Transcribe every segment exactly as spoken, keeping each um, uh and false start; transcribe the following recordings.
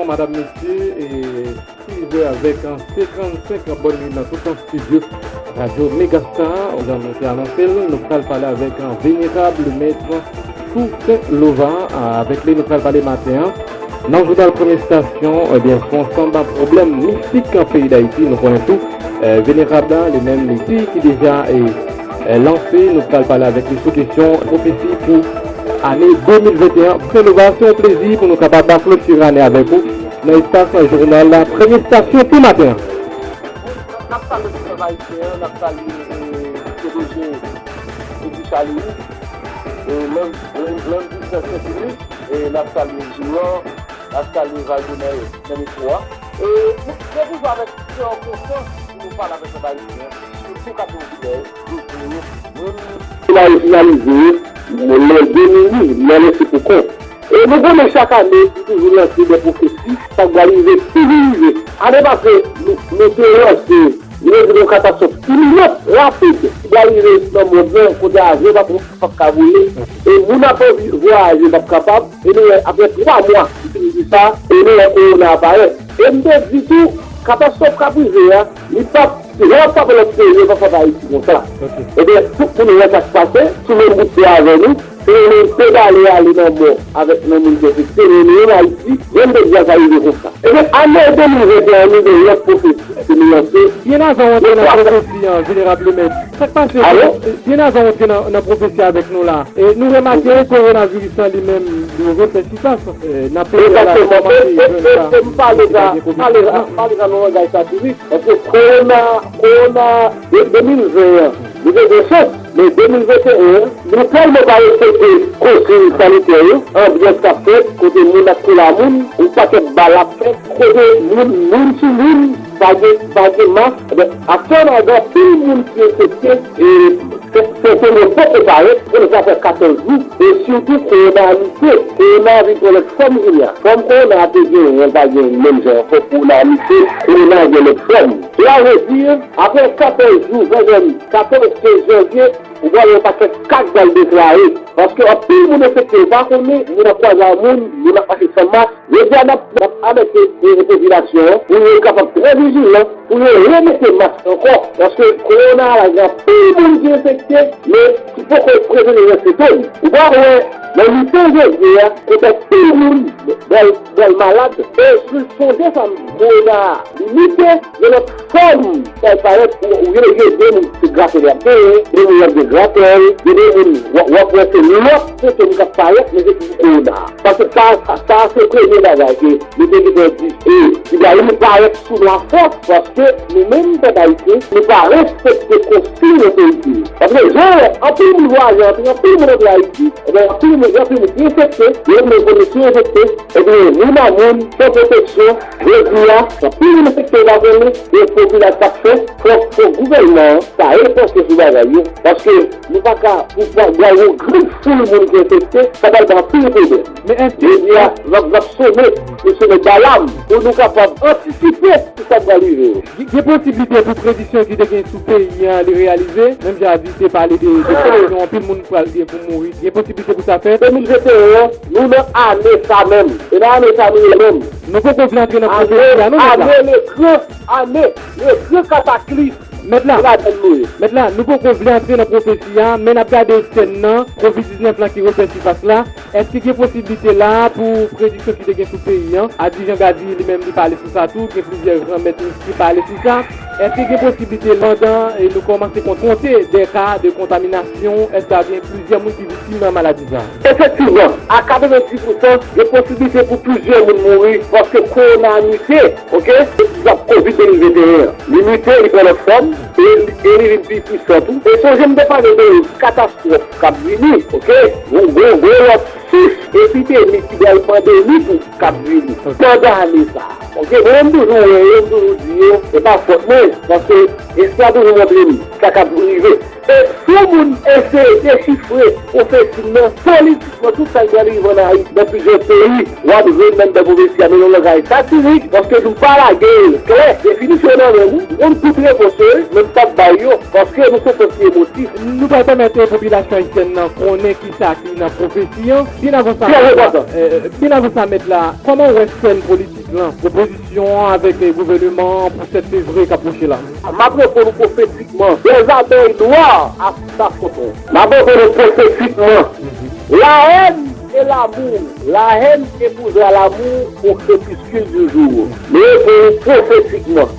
Madam, mesye, e, sis è avèk senkannsenk, bòn nwit nan tout nan estidyo Radyo Megastar. Jan nou te anonse l, nou pral pale avèk venerab mèt Toussaint Lova. Avèk li nou pral pale maten an. Nan jounal Premye Estasyon, ebyen, sou ansanm pwoblèm mistik an peyi Dayiti, nou konnen tou, eh, venerab la, li menm, li di ki deja, eh, eh, lanse, nou pral pale avèk li sou kesyon pwofesi pou ane de mil venteyen. Toussaint Lova, se yon plezi pou nou kapab klotire ane avèk ou nan espas jounal la, Premye Estasyon pou maten an. N ap salye tout pèp ayisyen an, n ap salye, eh, P D G Edi Charles Louis, eh, Landy, Landy Saint-Louis, eh, n ap salye Junior, n ap salye Valdomel nan metwo a. E nou, nou toujou avèk kè an konsyans pou nou pale avèk pèp ayisyen, sitou katouwouvilè, Moun ki marijinalize yo, lè de mil li anonse pou kont. E nou konnen chak ane, li toujou lanse de pwofesi, sa k pral rive toujou rive. Ane pase, nou, nou te lanse, nou te di yon katastwòf iminant, rapid, ki pral rive nan mond lan, kote avyon p ap, p ap ka vole. E moun ap anvi vwayaje, p ap kapab. E nou wè, apre twa mwa, li fin di sa, e nou wè kowona a parèt. E m te di tou, katastwòf k ap rive a, li p ap, lè w ap frape lòt peyi, yo p ap frape Ayiti konsa. Ok. Ebyen, tout moun wè sa k pase, sou menm bout tè avè nou, se nou menm pedale ale nan mò avèk nan moun ki enfekte, men nou menm Ayiti, jodi a sa rive konsa. Ebyen, ane de mil venteyen, nou gen lòt pwofesi ke nou lanse. Byen avan w antre nan pwofesi an, venerab Lemèt, sa k pase? Alo? Byen avan w antre nan, nan pwofesi avèk nou la, e nou remake kowonaviris lan li menm, li ouvri l fè sipas, e, nan peyi a la, li kòmanse jwenn sa, li pa gen kovid. Egzakteman. E, e, e, e m pale sa, pale sa, pale sa nan langaj satirik, paske kowona, kowona de, de mil ven an, li te gen chans, men de mil venteyen an, nou tèlman pa respekte konsiy sanitè yo, anbyans k ap fèt, kote moun ap koule a moun, yon pakèt bal ap fèt, kote moun, moun sou moun, pa gen, pa gen mas. Ebyen, aktyèlman, gen anpil moun ki enfekte, e sè-, sèten moun poko parèt, konnen sa fè katòz jou, e sitou kowona a mite, kowona a vin pran lòt fòm kounye a. Fòm kowona a te genyen an pa gen menm jan ankò, kowona a mite, kowona a gen lòt fòm. Sela vle di, apre katòz jou, ven, ven, katòz, kenz janvye, ou pral wè yon pakèt ka k pral deklare. Paske anpil moun enfekte, yo pa konnen, moun ap kwaze ak moun, moun ap mache san mas. Jodi a, n ap, n ap alète, e, popilasyon an pou yo kapab trè vijilan, pou yo remete mas ankò. Paske kowona a la, gen anpil moun ki enfekte, men ki poko prezante sentòm. Ou pral wè, nan mitan janvye a, kote anpil moun pral, pral malad, e si w sonje sa, kowona a, li mite, gen lòt fòm k al parèt, ou, ou gen, gen de moun se gratè y ap genyen, gen moun y ap gen gratè, gen de moun w, w ap wè se lòt sentòm k ap parèt, men se toujou kowona a. Paske sa, sa, sa se premye bagay ke nou te gentan di, e ki bagay li parèt sou lafòs, paske nou menm pèp ayisyen, nou pa respekte konsiy otorite yo. Paske jan anpil moun vwayaje antre, anpil moun antre Ayiti, ebyen, anpil moun, anpil moun ki enfekte, yo menm konnen ki enfekte, ebyen, moun a moun, san pwoteksyon, jodi a, anpil moun enfekte yo pa konnen, e popilasyon ap fè, fò, fò gouvènman an ta repanse sou bagay yo, paske nou pa ka, pou pa gen yon gran foul moun ki enfekte, sa pral bay anpil pwoblèm. Men èske jodi a, n ap, n ap sone, yon sone dalam, pou nou kapab antisipe sou sa k pral rive yo. Gen, gen posiblite pou prediksyon ki te gen sou peyi an, li reyalize? Menm jan a di, te pale de, de prediksyon, anpil moun pral gen pou mouri. Gen posiblite pou sa fèt? De mil venteyen an, nou nan ane sa menm. E nan ane sa nou ye menm. Nou poko vle antre nan pwofesi a, non, mèt la? Ane, ane le gran, ane le gran kataklis. Mèt la, nou ladann nou ye. Mèt la, nou poko vle antre nan pwofesi a, men n ap gade sèn nan, kovid diznèf lan ki refè sifas la. Èske gen posiblite la pou prediksyon ki te gen sou peyi an, a di Jean Gady li menm li pale sou sa tou, gen plizyè gran mèt ki pale sou sa. Èske gen posiblite pandan, e, nou kòmanse konn konte de ka de kontaminasyon, èske gen plizyè moun ki viktim nan maladi sa? Efektivman, a katrevenndis pousan, gen posiblite pou plizyè moun mouri paske kowona a mite, oke? Se ti kovid de mil venteyen an. Li mite, li pran lòt fòm, e, e li vin pi pwisan tou. E sonje m te pale de katastwòf k ap vini, oke? Gwo, gwo, gwo lòt sous epidemi ki pral pandemi pou k ap vini pandan ane sa a. Oke, mwen menm toujou wè yo, m toujou di yo, se pa fòt mwen, paske istwa toujou montre m sa k ap rive. E si yon moun eseye dechifre pwofesi m nan politikman, tout sa k pral rive ann Ayiti, nan plizyè peyi, w ap jwenn anndan pwofesi a, men nan langaj satirik, paske nou pa lage l klè. Definisyon nan men m, ou konn tout repons yo, wi, men m p ap bay yo, paske nou se yon pèp ki emotif. Nou pral pèmèt, eh, popilasyon ayisyèn nan konnen kisa ki nan pwofesi an. Byen avan sa, mèt la, eh, byen avan sa, mèt la, kòman w wè sèn politik Lan, pwopozisyon an avèk, eh, gouvènman an pou sèt fevriye k ap pwoche la. M ap reponn ou pwofetikman. Dèzabèy nwa ap sa fon tron. M ap reponn ou pwofetikman. La haine et l'amour. La haine épousera l'amour au crépuscule du jour. M reponn ou pwofetikman.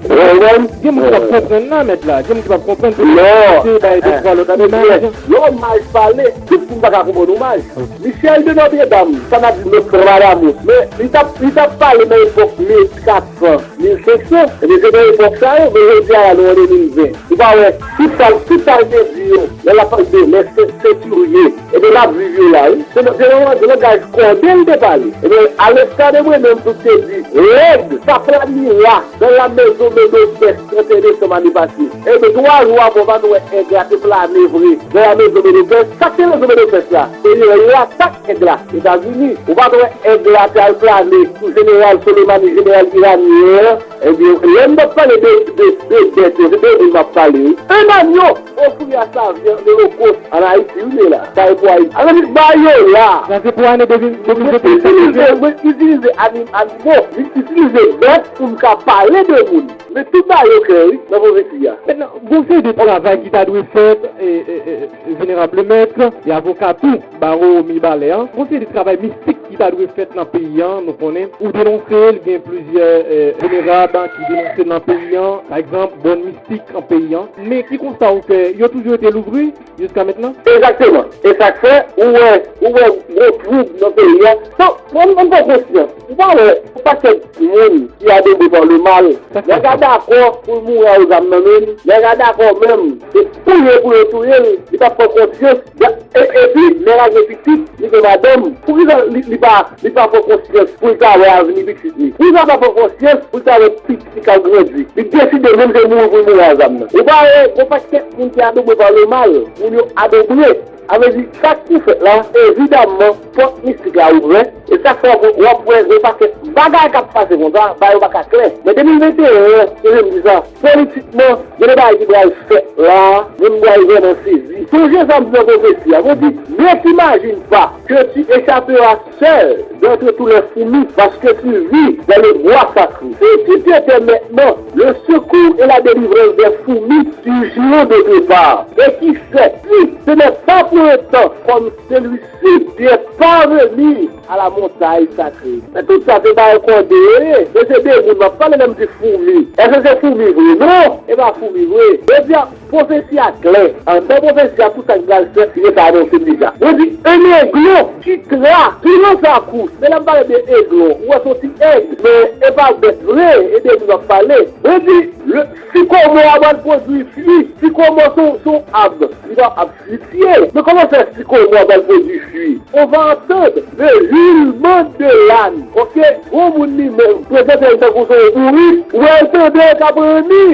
Ou konprann? Gen moun ki p ap konprann nan, mèt la. Gen moun ki p ap konprann. Non. Se bay de twa lòt imaj. Lè w maj pale, tout moun pa ka konprann ou maj. Michel de Notre Dame, sa n ap di Nostradamus, men li t ap, li t ap pale nan epòk mil kat san, mil senk san, ebyen se nan epòk sa yo, men jodi a la nou an de mil ven. Ou pa wè, tout sa, tout sa l te di yo, lè l ap pale de lè se, se Turye, ebyen n ap viv yo la, wi. Se nan, se nan, se langaj kòde l te pale. Ebyen, Alexander Bremen tou te di, lèg, sa plani la, dans la maison Medeaux, trente et un décembre année passée. Ebyen, twa jou apre, w pa t wè èg la te plane vre. Dans la maison Medeaux, sa k te maison Medeaux la? Se yon latak èg la, Etazini. Ou pa t wè èg la te al plane sou jeneral Soleimani, jeneral iranyen an? Ebyen, lè m t ap pale de, de, de bèt yo, se de moun m ap pale, wi. Un agneau offert à sa viande holocauste en Haïti, wi, men la. Sa e pou Ayiti. Alò, li ba yo la. Sa se pou ane de mil, de mil venn sis. Itilize, itilize anim-, animo, itilize bèt pou m ka pale de moun. Men tout bagay yo klè, wi, nan pwofesi a. Mentnan, gon seri de travay ki ta dwe fèt, e, e, e, venerable maître, e avoka tou, bawo Mibalè an. Gon seri de travay mistik ki ta dwe fèt nan peyi an, nou konnen. Ou denonse l, gen plizyè, e, venerab ki denonse l nan peyi an. Pa egzanp, bòn mistik an peyi an. Men ki konsta ou fè, yo toujou rete louvri? Jiska mentnan? Egzakteman. E sa k fè, ou wè, ou wè gwo twoub nan peyi a. Non, mwen, mwen pran konsyans. Ou pa wè, yon pakèt moun ki adobe pa le mal. Nèg la dakò pou l mouri a zam nan men l. Nèg la dakò menm. Se touye pou yo touye l. Li pa pran konsyans. E, epi, nèg la gen pitit, li gen madanm. Poukisa li, li pa, li pa pran konsyans pou l ta wè avni pitit li? Poukisa l pa pran konsyans pou l ta wè pitit li k ap grandi? Li deside menm se mouri pou l mouri a zam nan. Ou pa wè, gon pakèt moun ki adobe pa le mal, moun yo adobe. Sa vle di, sa k pou fèt la, evidamman, pòt mistik la ouvè, e sa k fè w ap wè gon pakèt bagay k ap pase konsa, bagay yo pa ka klè. Men de mil venteyen an, se menm di sa, politikman, gen de bagay ki pral fèt la, moun pral vrèman sezi. Sonje sa m di nan pwofesi a, mwen di, ne t'imagine pas que tu échapperas seul d'entre tous les fourmis, parce que tu vis dans le bois sacré. Si tu t'étais maintenant le secours et la délivrance des fourmis, surgiront d'autre part. Et qui sait si ce n'est pas pour un temps comme celui-ci, tu es parvenu à la montagne sacrée. Men tout sa se bagay kòde yo ye. Men se de moun m ap pale lè m di foumi. Èske se foumi vre? Non, e pa foumi vre. Jodi a, pwofesi a klè. Anndan pwofesi a, tout sa ki pral fèt, li gentan anonse deja. Yo di, un aiglon quittera, plus dans sa course. Men lè m pale de eglon, ou wè se yon ti èg, men e pa bèt vre, e de moun ap pale. Yo di, le sycomore a pral pwodui fwi. Sycomore se yon, se yon ab, li pa ab fwitye. Men kòman fè sycomore a pral pwodui fwi? On va entendre le hurlement de l'âne. Ok, gwo moun li menm, prezante l tankou se yon bourik, ou pral tande l k ap ranni.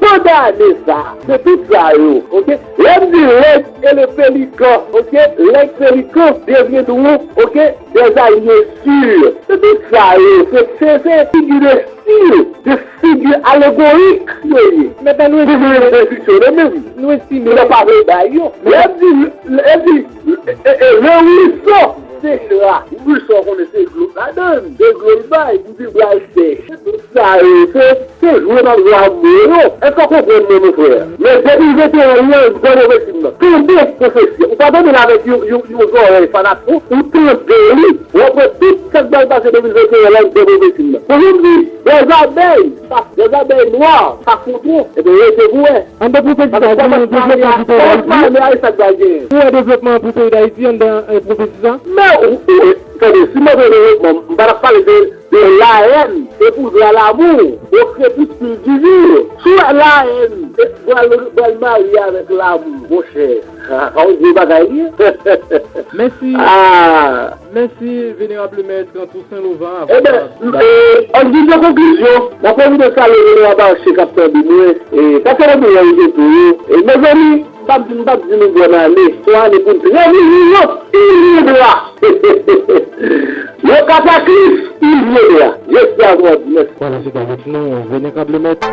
Pandan ane sa, se tout sa yo, ok? Lè m di l'aigle et le pélican, ok? L'aigle, pélican deviendront, ok, des alliés sûrs. Se tout sa yo, se, se, se figi de stil, de figi alegorik yo ye. Men pa nou estime, nou estime. Yo pa vle bay yo. Lè m di, lè m di, e, e, e, le ruisseau séchera. Ruisseau, konnen se dlo ladan l. Se dlo l bay, pou di bral sèch. Se tout sa yo, se, se jwe nan granmo yo. Èske w konprann mwen, mon frè? Men de mil venteyen an, li anndan pwofesi m nan. Tande pwofesi an. Ou pa tande l avèk yon, yon, yon zòrèy fanatik, ou tande li, w ap wè tout sa k pral pase de mil venteyen an anndan pwofesi m nan. Pou vin di, dèzabèy, sa, dèzabèy nwa, sa fon tron. Ebyen, rete pou wè. Anndan pwofesi sa, di nou devlopman pou peyi Dayiti. Ou wè devlopman pou peyi Dayiti anndan, eh, pwofesi sa? Men, ou, ou, tande, si mwen te devlopman, m pa t ap pale de de la haine épousera l'amour au crépuscule du jour. Si w wè la haine pral, pral marye avèk l'amour, monchè, a, a, yon gwo bagay li ye. Mèsi. Ah. Mèsi, venerable maître Toussaint Louvin, avoka. Ebyen, e, an guise de conclusion, m ap pwofite salye venerab Arche k ap tande mwen, e, paske mwen te wè yo tou yo. E, mezanmi, m p ap di, m p ap di nou bòn ane. Se yon ane pou n trè vijilans. Il viendra. Le cataclysme, il viendra. J'espère avoir dit merci. Voilà, c'est avec nous, vénérable maître.